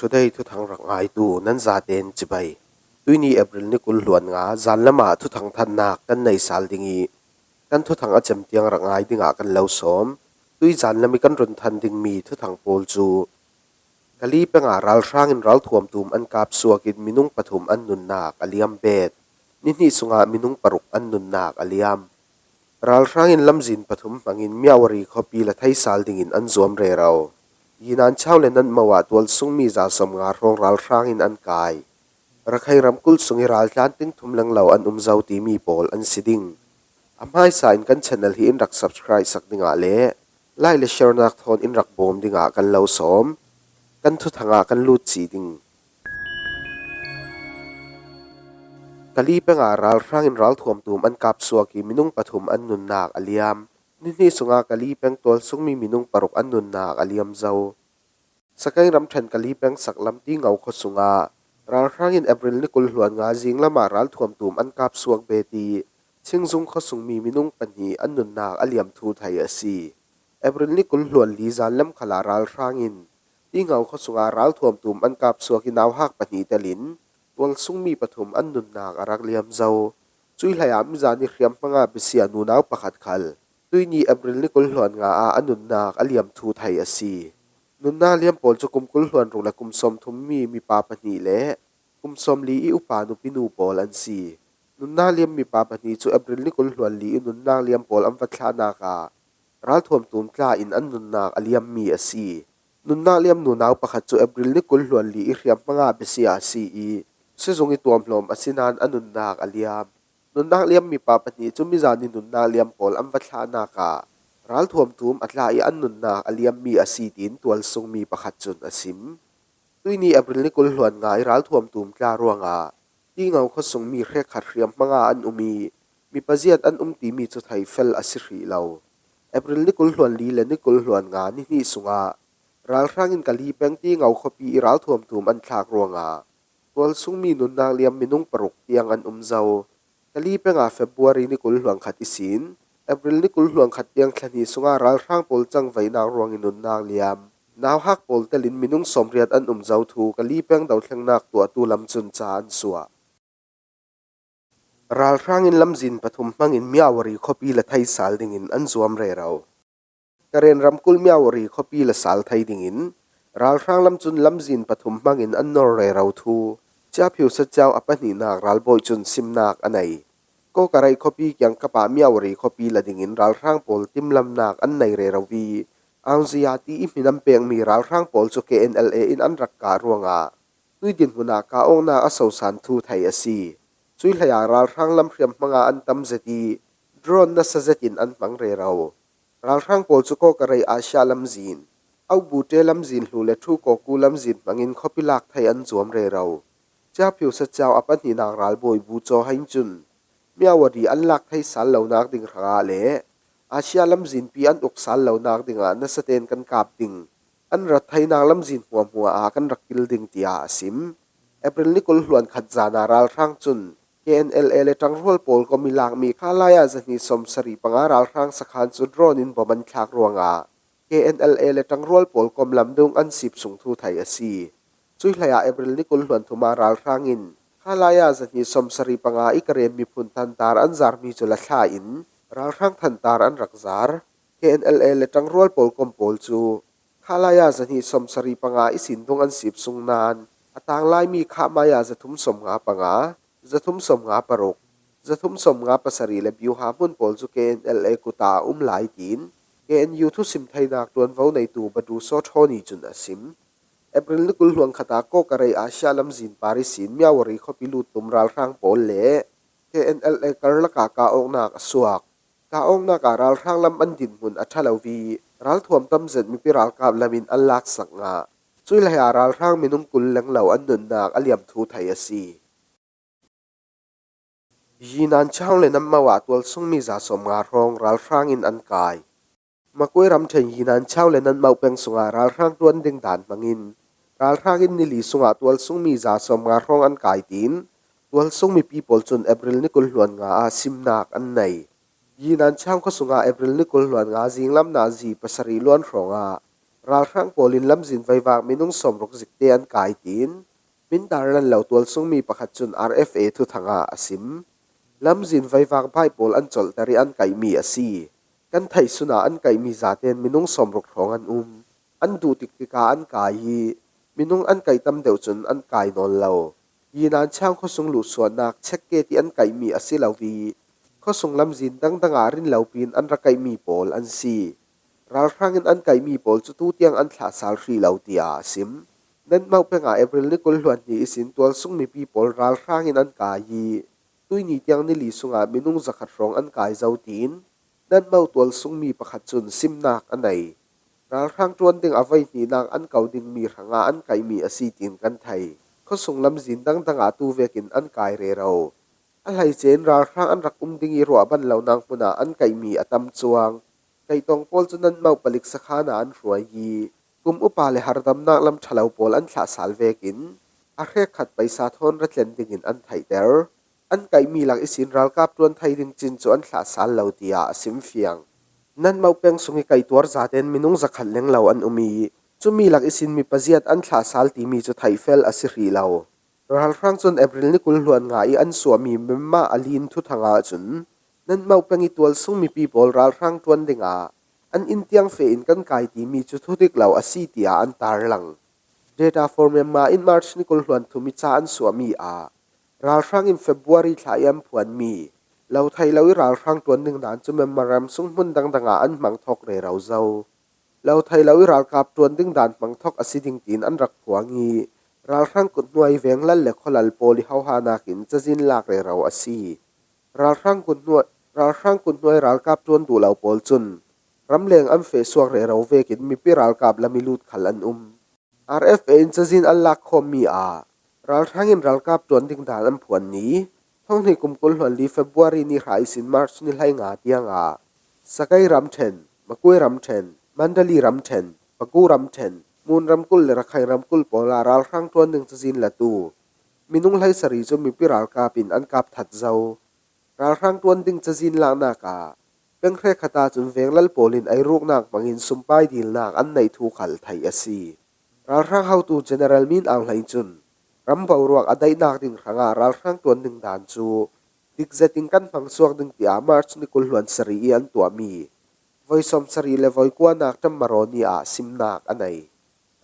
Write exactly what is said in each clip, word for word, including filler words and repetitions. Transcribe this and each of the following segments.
Today thuthang rak ngaitu nan zaten cibai. Tuini April ni kul hluan nga zan lamah thuthang thannak kan nei sal ding i, kan thuthang a cem tiang rak ngai dingah kan lo sawm. Tui zan lam i kan run than dingmi thuthang pawl cu Kali peng ah ralhrang in ralthuam tum an kap suak in minung pathum an nunnak a liam bet. Nihnih sungah minung paruk an nunnak a liam. Ralhrang in lamzin pathum hmangin Myawaddy khuapi la thei sal dingin an zuam rero. Yinan Chau le Nanmo ah tual sungmi za sawm nga hrawng ralhrang in an kai. Rakhine ramkulh sung i raltlan ting thum lenglo an um zo timi pawl an si ding. A hmaisa in kan channel hi in rak subscribe sak dingah le like le share nak thawn in rak bawm dingah kan lo sawm. Kan thuthang ah kan lut cih ding. Kali peng ah ralhrang in ralthuam tum an kap suak i minung pathum an nunnak a liam. Nihnih sungah Kali peng tual sungmi minung paruk an nunnak a liam zo. Sakaing ramṭhen Kali peng saklam Tingo khua sungah ralhrang in April ni kul hluan nga zing lamah ralthuam tum an kap suak bet i Chingzung khua sungmi minung pahnih an nunnak a liam thu thei a si. April ni kul hluan li zan lam khal ah ralhrang in Tingo khua sungah ralthuam tum an kap suak i nauhak pahnih telin tual sungmi pathum an nunnak a rak liam zo. Cui hlei ah mizan i hriamhma nga besia nunau pakhat khal tuini April ni kul hluan nga ah a nunnak a liam thu thei a si. Nunnak liam pawl cu kum kul hluan ruk le kum sawm thum mi mipa pahnih le kum sawm li i upa nupi nu pawl an si. Nunnak liam mipa pahnih cu April ni kul hluan li i nunnak liam pawl an va thlahnak ah ralthuam tum tla in an nunnak a liammi a si. Nunnak liam nunau pakhat cu April ni kul hluan li i hriamhma nga besia a si i, sizung i tuamhlawm a si nain a nunnak a liam. Nunnak liam mipa pahnih cu mizan i nunnak liam pawl an va thlahnak ah ralthuam tum a tla i an nunnak a liammi a si, tiin tual sungmi pakhat cun a sim. Tuini April ni kul hluan nga i ralthuam tum tla ruangah Tingo khua sungmi hrekkhat hriamhma nga an um i, mipa ziat an um timi cu thei fel a si hrih lo. April ni kul hluan li le ni kul hluan nga nihnih sungah ralhrang in Kali peng Tingo khuapi i ralthuam tum an thlak ruangah tual sungmi nunnak liam minung paruk tiang an um zo. Kali peng ah February ni kul hluan khat ihsin April ni kul hluan khat tiang thla hnih sungah ralhrang pawl cangvaihnak ruangin nunnak liam nauhak pawl telin minung sawmriat an um zo thu Kali peng dothlengnak tuahtu lam cun ca an suah. Ralhrang in lamzin pathum hmangin Myawaddy khuapi la thei sal dingin an zuam rero. Karen ramkulh Myawaddy khuapi la sal thei dingin ralhrang lam cun lamzin pathum hmangin an nor rero thu Ciaphiu Saciau a pahnihnak ralbawi cun simnak a nei. Kawkareih khuapi kiangkap ah Myawaddy khuapi la dingin ralhrang pawl timlamnak an nei rero i, Aung Zia ti i hmin an pekmi ralhrang pawl cu K N L A in an rak kah ruangah tui dinhmun ah kah awknak a sosan thu thei a si. Cui hlei ah ralhrang lam hriamhma nga an tam zet i, drone nasa zetin an hmang rero. Ralhrang pawl cu Kawkareih Asia lamzin, Aubute lamzin hlu le Thu Kawku lamzin hmangin khuapi lak thei an zuam rero. Ciaphiu Saciau a pahnihnak ralbawi Bu Caw Haing cun Myawaddy an lak thei sal lonak ding hrangah le Asia lamzinpi an uk sal lonak dingah nasa tein kan kap ding, an rat theinak lamzin hmuahhmuah ah kan rak kil ding, tiah a sim. April ni kul hluan khat zan ah ralhrang cun K N L A le ṭangrual pawl kom i lakmi Khalaya zahnih sawmsarih panga ralhrang sakhan cu drone in bom an thlak ruangah K N L A le ṭangrual pawl kom lamdung an sip sung thu thei a si. Cui hlei ah April ni kul hluan thum ah ralhrang in Khalaya zahnih sawmsarih panga i Karen miphun thantar an zarmi cu la thlah in ralhrang thantar an rak zar. K N L A le ṭangrual pawl kom pawl cu Khalaya zahnih sawmsarih panga ihsin dung an sip sung nain a tang laimi Khah Maya zathum sawmnga panga, zathum sawmnga paruk, zathum sawmnga pasarih le Byuha hmun pawl cu K N L A kut ah a um lai, tiin K N U thusim theinak ṭuanvo neitu Badu Sawṭhawni cun a sim. April ni kul hluan khat ah Kawkareih Asia lamzin par ihsin Myawaddy khuapi lut tum ralhrang pawl le K N L A karlak ah kah awknak a suak. Kah awknak ah ralhrang lam an dinhmun a ṭha lo i, ralthuam tam zet mipi ralkap lam in an laksak ngah. Cui hlei ah ralhrang minung kul lenglo an nunnak a liam thu thei a si. Yinan Chau le Nanmo ah tualsungmi za sawmnga hrawng ralhrang in an kai. Makwe ramṭhen Yinan Chau le Nanmo peng sungah ralhrang ṭuan ding dan hmangin ralhrang in nili sungah tualsungmi za sawmnga hrawng an kai, tiin tualsung mipi pawl cun April ni kul hluan nga ah simnak an nei. Yinan Chau khua sungah April ni kul hluan nga zinglam nazi pasarih luan hrawngah Ralhrang pawlin lamzin vaivak minung sawmruk zikte an kai tiin min tarlan lo tualsungmi pakhat cun R F A thuthangah a sim. Lamzin vaivak bike pawl an colhter ih an kaihmi a si. Kan theih sunah an kaihmi zaten minung sawmruk hrawng an um. An duh tiktikah an kai ih minung an kaih tam deuh cun an kai nawn lo. Yinan Chang khuasung luhsuahnak check gate ih an kaihmi a si lo ih khuasung lamzin dangdangah rinlopin an ra kaihmi pawl an si. Ralhrang in an kaihmi pawl cu tutiang an thlahsal hrih lo, tiah a sim. Nanmauh pengah April ni kul hluan hnih ihsin tualsung mipi pawl ralhrang in an kai ih tuihni tiang nili sungah minung zakhat hrawng an kai zo tiin Nanmauh tualsungmi pakhat cun simnak a nei. Ralhrang ṭuan ding a voihnihnak an ko dingmi hrangah an kaihmi a si tiin kan thei. Khuasung lamzin dangdangah tu vekin an kai rero. A hleice in ralhrang an rak um ding ih ruahban lonak hmunah an kaihmi a tam cuang. Kaihtawng pawl cu Nanmauh palik sakhan ah an hruai ih kum upa le hardamnak lam ṭhalo pawl an thlahsal vekin a hrekkhat paisa thawn ra tlen dingin an theihter. An kaihmi lak ihsin ralkap ṭuan thei ding cin cu an thlahsal lo, tiah a simfiang. Nanmauh peng sung ih kaihtuar zaten minung zakhat lenglo an um ih cumi lak ihsin mi paziat an thlahsal timi cu theihfel a si hrih lo. Ralhrang cun April ni kul hluan nga ih an suahmi Myanmar a lin thuthang ahcun Nanmauh peng ih tualsung mipi pawl ralhrang ṭuan dingah an inn tiang feh in kan kai timi cu thudik lo a si, tiah an tarlang. Data for Myanmar in March ni kul hluan thum ih ca an suahmi ah ralhrang in February thla ih an phuanmi lo thei lo ih ralhrang ṭuan ding dan cu Myanmar ram sung hmun dangdangah an hmang thawk rero zo. Lo thei lo ih ralkap ṭuan ding dan hmang thawk a si ding tiin an rak phuang ih ralhrang kuthnuai venglal le khualal pawl ih hohanak in cazin lak rero a si. Ralhrang kuthnuai, ralhrang kuthnuai ralkap ṭuan duh lo pawl cun ramleng an feh suak rero vekin mipi ralkap lam ih lut khal an um. R F A in cazin an lak khawmmi ah ralhrang in ralkap ṭuan ding dan an phuan ni thonghnih kum kul hluan li February ni hra ihsin March ni hleinga tiangah Sagaing ramṭhen, Magway ramṭhen, Mandalay ramṭhen, Pegu ramṭhen, Mon ramkulh le Rakhine ramkulh pawl ah ralhrang ṭuan ding cazin latu minung hleisarih cu mipi ralkap in an kap that zo. Ralhrang ṭuan ding cazin laknak ah peng hrekkhat ahcun venglal pawl in eiruknak hmangin sumpai dilnak an neih thu khal theih a si. Ralhrang hotu General Min Aung Hlaing cun ram boruak a daihnak ding hrangah ralhrang ṭuan ding dan cu dik zetin kan hmang suak ding, tiah March ni kul hluan sarih ih an tuahmi voi sawmsarih le voi kuanak ṭam maraw ni ah simnak a nei.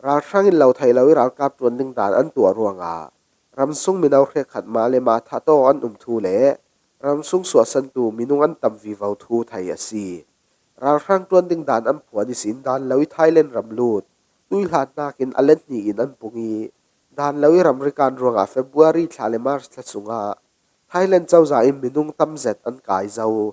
Ralhrang in lo thei lo ih ralkap ṭuan ding dan an tuah ruangah ramsung mino hrekkhat mah le mah thatawk an um thu le ramsung suahsantu minung an tam vivo thu thei a si. Ralhrang ṭuan ding dan an phuan ihsin dan lo ih Thailand ram lut tuihlannak in a let hnih in an pung ih dan lo ih ramri kan ruangah February thla le March thla sungah Thailand cozah in minung tam zet an kai zo.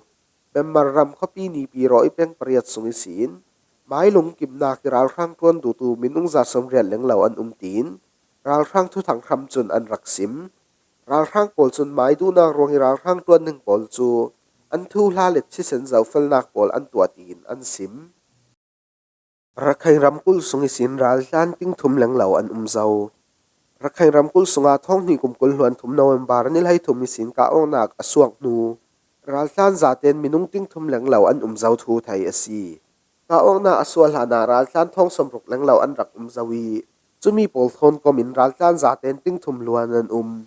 Myanmar ram khuapi Nipi raw ih peng pariat sung ihsin mai lungkimnak ih ralhrang ṭuan duhtu minung za sawmriat lenglo an um tiin ralhrang thuthang hram cun an rak sim. Ralhrang pawl cun mai duhnak ruang ih ralhrang ṭuan ding pawl cu an thuhla le thisen zohfelnak pawl an tuah tiin an sim. Rakhine ramkulh sung ihsin raltlan tingthum lenglo an um zo. Rakhine ramkulh sungah thonghnih kum kul hluan thum November ni hleithum ihsin kah awknak a suak hnu raltlan zaten minung tingthum lenglo an um zo thu thei a si. Kah awknak a suah hlanah raltlan thawng sawmruk lenglo an rak um zo ih cumi pawl thawn kom in raltlan zaten tingthum luan an um.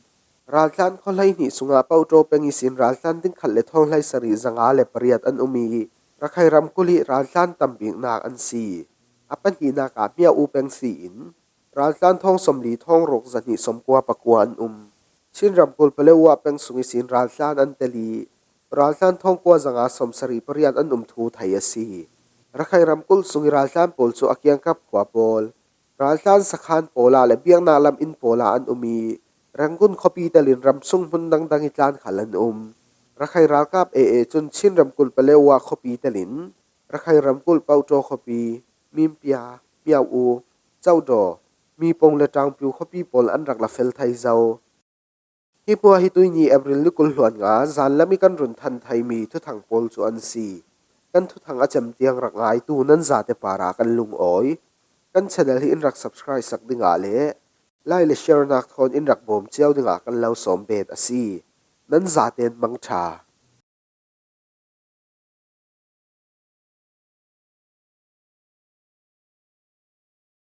Raltlan khuahlei hnih sungah Paohtaw peng ihsin raltlan dingkhat le thawng hleisarih zanga le pariat an um ih Rakhine ramkulh ih raltlan tambiknak an si. A pahnihnak ah Myaw-u peng si in raltlan thawng sawmli thawng ruk zahnih sawmkua pakua an um. Chin ramkulh Paletwa peng sung ihsin raltlan an tel ih raltlan thawng kua zanga sawmsarih pariat an um thu thei a si. Rakhine ramkulh sung ih raltlan pawl cu a kiangkap khua pawl, raltlan sakhan pawl ah le biaknak lam inn pawl ah an um ih Rangoon khuapi telin ramsung hmun dangdang ih tlan khal an um. Rakhine ralkap A A cun Chin ramkulh Paletwa khuapi telin Rakhine ramkulh Paohtaw khuapi, Minpya, Myaw-u, Caudaw, Mipong le Taungpyu khuapi pawl an rak la fel thei zo. Hi hmuah hi tuihni April ni kul hluan nga zanlam ih kan run than theimi thuthang pawl cu an si. Kan thuthang a cem tiang rak ngaitu nan zate parah kan lungawi. Kan channel hi in rak subscribe sak dingah le like le share nak thawn in rak bawm cio dingah kan lo sawm bet a si. Nan zaten mangṭha.